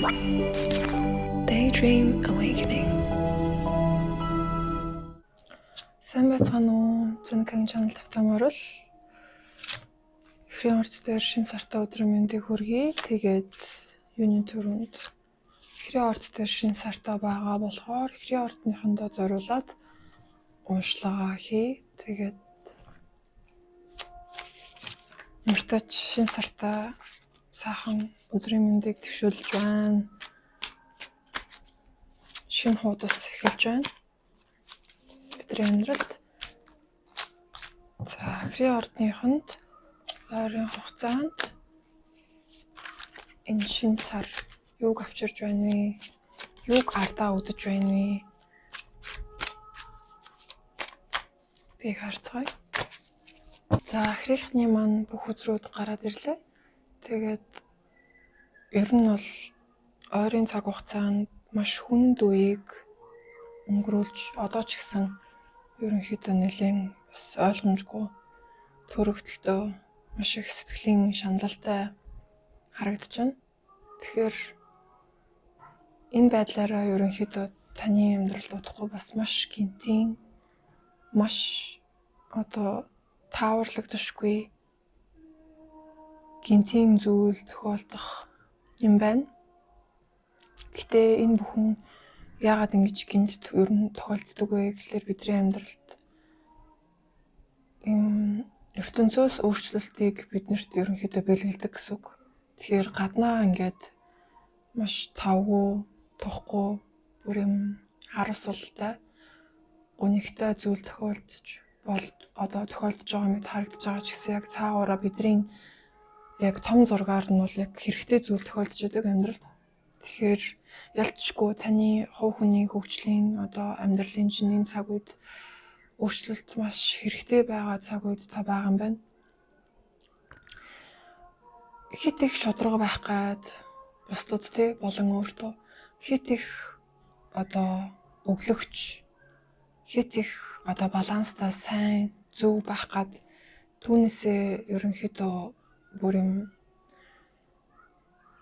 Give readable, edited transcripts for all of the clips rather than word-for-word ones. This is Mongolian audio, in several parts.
Daydream Awakening. Сайн байцгаана уу? Зөнкэн channel тавтай морил. Эхрийн орд дээр шинэ сартай өдрийн мэндийг хүргэе. Тэгээд юуны түрүүнд эхрийн орд дээр шинэ сартай байгаа болохоор эхрийн ордныхондоо зориулаад уншлага хий. Тэгээд ямартай ч шинэ сартай сайхан өдрийн мэндийг дэвшүүлж байна. Шинэ хуудас эхэлж байна бидний амьдралд. За, эхрийн ордныхонд ойрын хугацаанд энэ шинэ сар юуг авчирч байна вэ? Юуг ардаа үдэж байна вэ? Гэдгийг харцгаая. За, эхрийнхний маань бүх үзрүүд гараад ирлээ. Тэгээд ер нь бол ойрын цаг хугацаанд маш хүнд үеийг өнгөрүүлж одоо ч гэсэн ерөнхийдөө нэлээд бас ойлгомжгүй төрөгдөлтөө маш их сэтгэлийн шаналлтай харагдаж байна. Тэгэхээр энэ байдлаараа ерөнхийдөө таны амьдралд удахгүй бас маш гинтийн, маш одоо тааварлагдашгүй гинтийн зүйл тохиолдох юм байна. Гэтэ энэ бүхэн яагаад ингэж гинт ер нь тохиолддог вэ гэхлээр бидний амьдралд ийм ертөнцөөс өөрчлөлтийг биднэрт ерөнхийдөө бэлгэлдэг гэсэн үг. Тэгэхээр гаднаа ингээд маш тавгүй, тухгүй, бүр юм харуулсалтай, гунигтай зүйл тохиолдож бол одоо тохиолдож байгаа мэт харагдаж байгаа ч гэсэн яг цаагаараа бидний яг том зургаар нь бол яг хэрэгтэй зүйл тохиолдож байдаг амьдралд. Тэгэхээр ялцчгүй таны хувь хүний хөгжлийн одоо амьдралын чинь энэ цаг үед өөрчлөлт маш хэрэгтэй байгаа цаг үед та байгаа юм байна. Хит их шударга байх гад бусдад тий болон өөртөө хит их одоо өглөгч, хит их одоо баланстай сайн зөв байх гад түүнээсээ ерөнхийдөө бүр юм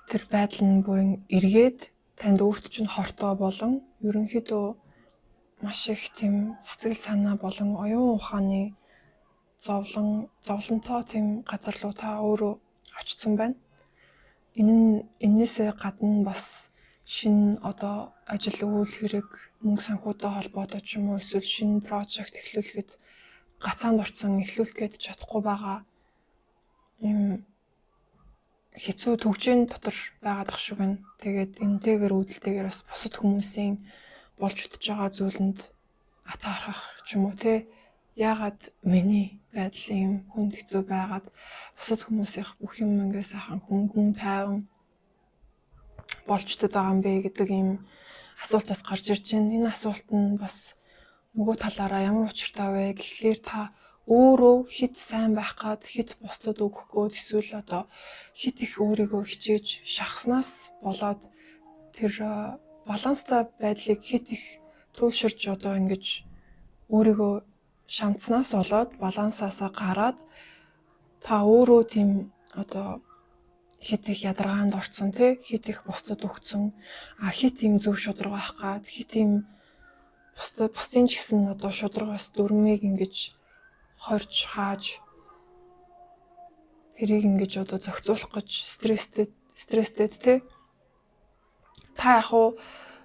тэр байдал нь бүр эргээд танд өөрт чинь хортой болон ерөнхийдөө маш их тийм сэтгэл санаа болон оюун ухааны зовлонтой тийм газар руу та өөрөө очсон байна. Энэ нь энээсээ гадна бас шинэ одоо ажил үйл хэрэг, мөнгө санхүүтэй холбоотой ч юм уу эсвэл шинэ прожект эхлүүлэхэд гацаанд орсон, эхлүүлэх гээд чадахгүй байгаа ийм хэцүү түгжээний дотор байгаад ах шиг байна. Тэгээд энэтэйгээр үүдэлтэйгээр бас бусад хүмүүсийн болж үтж байгаа зүйлэнд атаархах ч юм уу те, яагаад миний байдал ийм хүнд хэцүү байгаад бусад хүмүүсийнх бүх юм ингээ сайхан хөнгөн тайван болж үтээд байгаа юм бэ гэдэг ийм асуулт бас гарч ирж байна. Энэ асуулт нь бас нөгөө талаараа ямар учиртай вэ гэхлээр та өөрөө хит сайн байх гад хит бусдад өгөх гээд эсвэл одоо хит их өөрийгөө хичээж шахснаас болоод тэр баланстай байдлыг хит их туйлширч одоо ингэж өөрийгөө шамцнаас болоод балансаасаа гараад та өөрөө тийм одоо хит их ядаргаанд орцсон тий, хит их бусдад өгцөн, а хит юм зөв шударга байх гад хит юм бусдын ч гэсэн одоо шударгаас дүрмийг ингэж хорж хааж тэрийг ингэж одоо зохицуулах гэж стресстэй тий. Та яг уу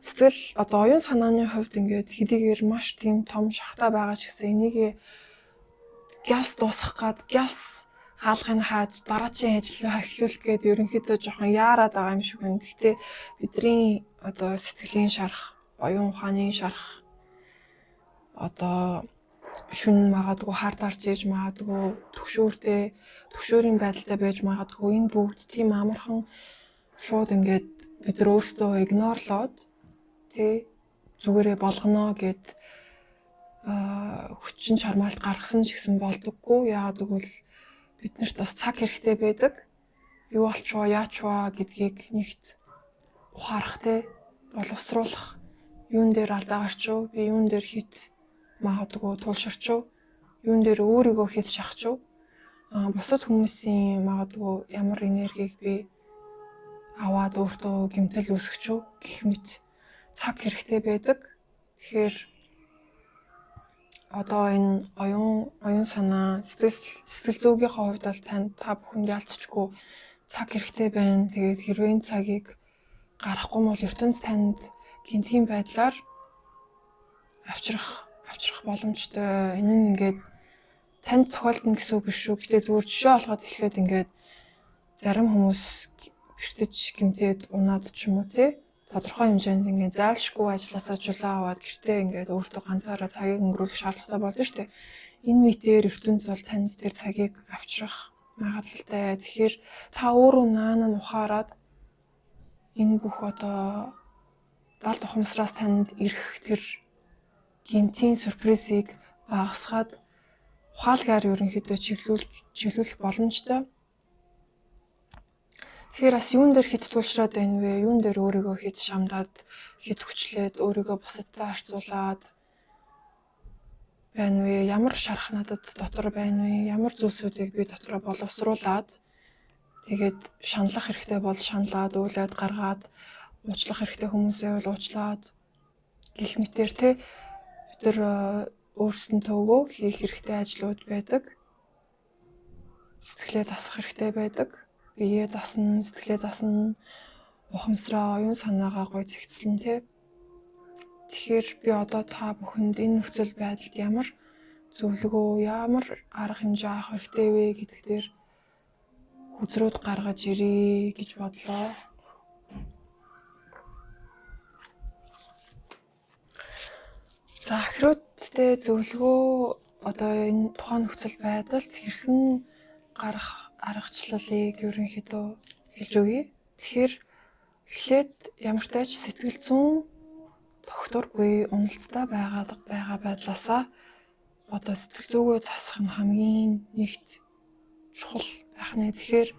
сэтгэл одоо оюун санааны хувьд ингээд хэдийгээр маш тийм том шархтаа байгаа ч гэсэн энийг гяс дуусгах гад гяс хаалгыг хааж дараачийн ажлаа эхлүүлэх гээд ерөнхийдөө жоохон яарад байгаа юм шиг байна. Гэхдээ бидний одоо сэтгэлийн шарх, оюун ухааны шарх одоо шүн магадгүй хар дарж ээж магадгүй төгшөөртэй, төгшөөрийн байдалтай байж магадгүй энэ бүгд тийм амархан шууд ингээд бид нар өөрсдөө игнорлоод тий зүгээрээ болгоно гэд хүчин чармаалт гаргасан ч гэсэн болдоггүй. Яагаад гэвэл биднэрт бас цаг хэрэгтэй байдаг. Юу болчихвоо, яачваа гэдгийг нэгт ухаарах тий боловсруулах, юун дээр алдаа гарчуу, би юун дээр хит магадгүй тулширчуу, юун дээр өөрийгөө хит шахачуу, бусад хүмүүсийн магадгүй ямар энергийг би аваад өөртөө гэмтэл үүсгэж үү гэх мэт цаг хэрэгтэй байдаг. Тэгэхээр одоо энэ оюун санаа, сэтгэл зүйгийнхээ хувьд бол та бүхэнд ялцчгүй цаг хэрэгтэй байна. Тэгээд хэрвээ энэ цагийг гаргахгүй бол ертөнц танд гинтийн байдлаар авчрах боломжтой. Энэ нь ингээд танд тохиолдно гэсэн үг биш шүү. Гэтэ зүгээр жишээ олгоод хэлэхэд ингээд зарим хүмүүс бэртэж гэмтээд унаад ч юм уу те тодорхой хэмжээнд ингээд зайлшгүй ажилласаа чулуу аваад гэртээ ингээд өөртөө ганцаараа цагийг өнгөрүүлэх шаардлагатай болно шүү дээ. Энэ мэтээр ертөнц бол танд тэр цагийг авчрах магадлалтай. Тэгэхээр та өөрөө наана нь ухаарад энэ бүх одоо далд ухамсараас танд ирэх тэр гинтийн сюрпризийг багасгаад ухаалгаар ерөнхийдөө чиглүүлэх боломжтой. Тэгэхээр бас юун дээр хэд тулшраад байна вэ? Юун дээр өөрийгөө хэд шамдаад, хэд хүчлээд, өөрийгөө бусадтай харьцуулаад байна вэ? Ямар шарах надад дотор байна вэ? Ямар зүйлсүүдийг би дотроо боловсруулад тэгээд шаналлах хэрэгтэй бол шаналаад, уйлаад, гаргаад, уучлах хэрэгтэй хүмүүсээ бол уучлаад гэх мэтэр те бид нар өөрсөндөө хийх хэрэгтэй ажлууд байдаг. Сэтгэлээ засах хэрэгтэй байдаг. Биеэ засна, сэтгэлээ засна, ухамсараа, оюун санаагаа гоё зэгцлэн те. Тэгэхээр би одоо та бүхэнд энэ нөхцөл байдалд ямар зөвлөгөө, ямар арга хэмжээ авах хэрэгтэй вэ гэдэг дээр хүзрүүд гаргаж ирье гэж бодлоо. За ахируудтай зөвлөгөө одоо энэ тухайн нөхцөл байдалд хэрхэн гарах аргачлалыг ерөнхийдөө хэлж өгье. Тэгэхээр эхлээд ямартай ч сэтгэл зүйн тогтворгүй уналттай байгаа байдлаасаа одоо сэтгэл зүгөө засах нь хамгийн нэгт чухал байх нэ. Тэгэхээр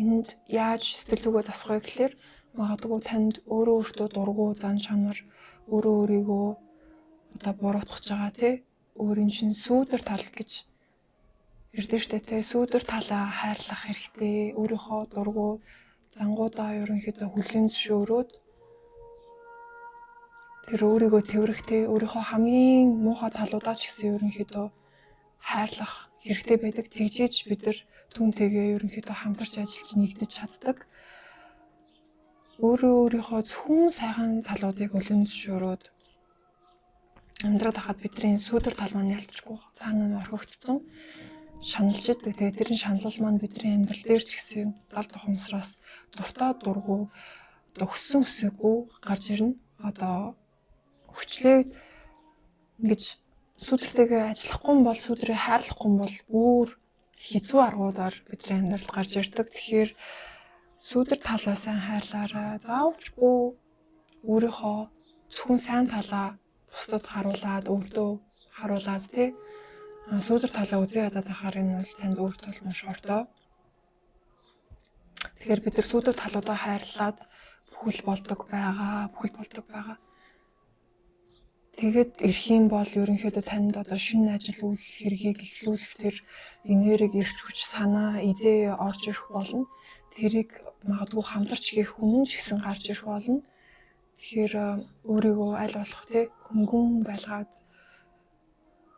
энд яаж сэтгэл зүгөө засах вэ гэхлээр магадгүй танд өөрөө өөртөө дургүй зан чанар, өөрөө өөрийгөө одоо буруутгах байгаа тий өөрийн чинь сүүдэр тал гэж ирдэ штэ тий сүүдэр талаа хайрлах хэрэгтэй. Өөрийнхөө дургүй зангуудаа ерөнхийдөө хүлээн зөвшөөрөөд тэр өөрийгөө тэврэх тий өөрийнхөө хамгийн муухай талуудаа ч гэсэн ерөнхийдөө хайрлах хэрэгтэй байдаг. Тэгжээж бид нар түүнтэйгээ ерөнхийдөө хамтарч ажиллаж нэгдэж чаддаг. Өөрөө өөрийнхөө зөвхөн сайхан талуудыг хүлээн зөвшөөрөөд амьдраад хахад бидний сүүдэр тал маань ялцчихгүй цаана нь орхигдсон шаналж идэг. Тэгээд тэр шаналл маань бидний амьдрал дээр ч гэсэн далд ухамсараас дуртай дургүй одоо өссөн өсөөгүй гарч ирнэ. Одоо хүчлээ ингэж сүүдэртэйгээ ажиллахгүй бол сүүдрээ хайрлахгүй бол бүр хэцүү аргуудаар бидний амьдралд гарч ирдэг. Тэгэхээр сүүдэр талаа сайн хайрлаарай. Заавалчгүй өөрийнхөө зөвхөн сайн талаа бусдад харуулад, өөртөө харуулад тий сүүдэр талаа үзээ ядаад байхаар энэ бол танд өөртөө л маш хортой. Тэгэхээр бид нар сүүдэр талуудаа хайрлаад бүхэл болдог байгаа. Тэгээд ирэх юм бол ерөнхийдөө танд одоо шинэ ажил үйл хэргийг эхлүүлэх тэр энерги, эрч хүч, санаа, идея орж ирэх болно. Тэрийг магадгүй хамтарч хийх хүн ч гэсэн гарч ирэх болно. Тэгэхээр өөрийгөө аль болох тий хөнгөн байлгаад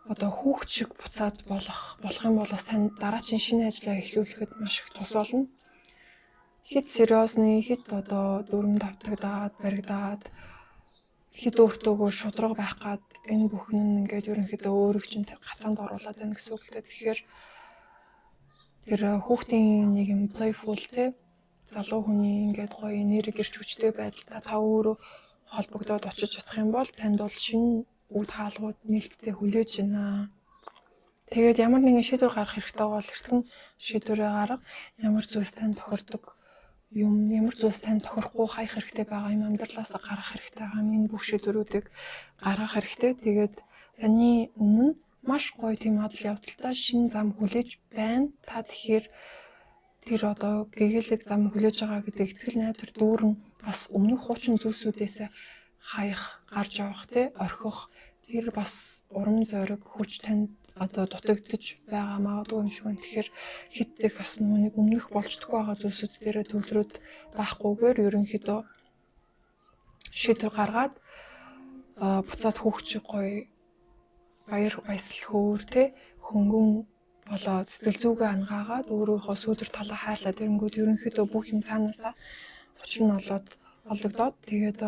одоо хүүхд шиг буцаад болох юм бол бас танд дараагийн шинэ ажлаа эхлүүлэхэд маш их тус болно. Хэд сериосны, хэд одоо дүрм давтагдаад, баригдаад, хэд өөртөөгөө шудраг байх гад энэ бүхэн нь ингээд ерөнхийдөө өөрийг чинь гацаанд оруулаад байна гэсэн үг л дээ. Тэгэхээр тэр хүүхдийн нэг юм playful те залуу хүний ингээд гоё энерги, эрч хүчтэй байдалтай та өөрөө холбогдоод очиж чадах юм бол танд бол шинэ үд хаалгууд нээлттэй хүлээж байна. Тэгээд ямар нэгэн шийдвэр гаргах хэрэгтэй бол эртхэн шийдвэрээ гарга. Ямар зүйлс танд тохирдог юм, ямар зүйлс танд тохирохгүй хаях хэрэгтэй байгаа юм амьдралаасаа гаргах хэрэгтэй байгаа юм. Энэ бүх шийдвэрүүдийг гаргах хэрэгтэй. Тэгээд таны өмнө маш гоё тийм адал явдалтай шинэ зам хүлээж байна. Та тэгэхээр тэр одоо гэгээлэг зам хүлээж байгаа гэдэг итгэл найдвар дүүрэн бас өмнөх хуучин зүйлсүүдээс хаях, гарч явах, тий, орхих тэр бас урам зориг хүч танд одоо дутагдж байгаа магадгүй юм шиг байна. Тэгэхээр хит их бас нүг өмнөх болчдоггүй байгаа зүйлсүүд дээрээ төвлөрөөд байхгүйгээр ерөнхийдөө шийдвэр гаргаад буцаад хүүхч гоё баяр баясгал хөөр те хөнгөн болоод сэтгэл зүгээ ангаагаад өөрөөхөө сүүдэр талаа хайрлаад ирэнгүүт ерөнхийдөө бүх юм цаанаасаа учир нь олоод олгодоод тэгээд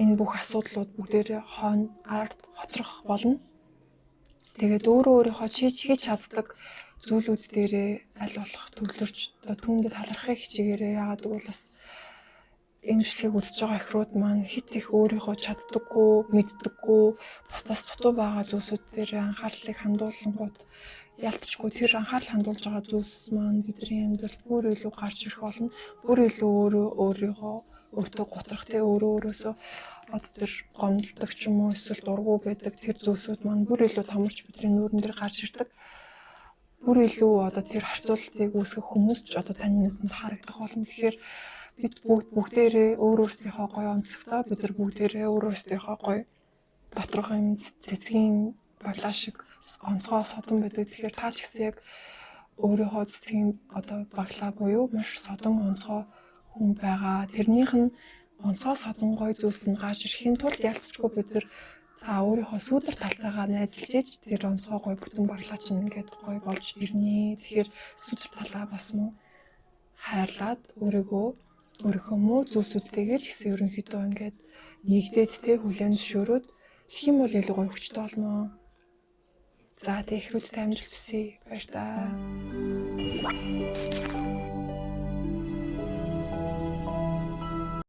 энэ бүх асуудлууд бүгдээрээ хойно ард хоцрох болно. Тэгээд өөрөө өөрийнхөө чиж хийж чаддаг зүйлүүд дээрээ аль болох төвлөрч одоо түүндээ талархахыг хичээгээрэй. Яагаад гэвэл бас энэ бичлэгийг үзэж байгаа эхрүүд маань хит их өөрийнхөө чаддаггүй, мэддэггүй, бусдаас дутуу байгаа зүйлсүүд дээр анхаарлыг хандуулсангууд ялтчгүй тэр анхаарал хандуулж байгаа зүйлс маань бидний амьдралд бүр илүү гарч ирэх болно. Бүр илүү өөрөө өөрийгөө өөртөө гутрах те өөрөө өөрөөсөө одоо тэр гомдолдог ч юм уу эсвэл дургүй байдаг тэр зүйлсүүд маань бүр илүү томорч бидний нүүрэн дээр гарч ирдэг. Бүр илүү одоо тэр харьцуулалтыг үүсгэх хүмүүс ч одоо таны нүдэнд харагдах болно. Тэгэхээр бид бүгд бүгдээрээ өөр өөрсдийнхөө гоё онцлогтой, бид нар бүгдээрээ өөр өөрсдийнхөө гоё доторх юм цэцгийн баглаа шиг онцгой содон байдаг. Тэгэхээр та ч гэсэн яг өөрийнхөө цэцгийн одоо баглаа буюу маш содон онцгой хүн байгаа. Тэрнийх нь онцгой содон гоё зүйлс нь гарч ирэхийн тулд ялцчгүй бид нар та өөрийнхөө сүүдэр талтайгаа найзалж иж тэр онцгой гоё бүтэн баглаа чинь ингээд гоё болж ирнэ. Тэгэхээр сүүдэр талаа бас мөн хайрлаад өөрийгөө өөрийнхөө муу зүйлсүүдтэйгээ ч гэсэн ерөнхийдөө ингээд нэгдээд те хүлээн зөвшөөрөөд тэгэх юм бол илүү гоё хүчтэй болно. За тэг эхрүүдтэй амжилт хүсье. Баяр таа.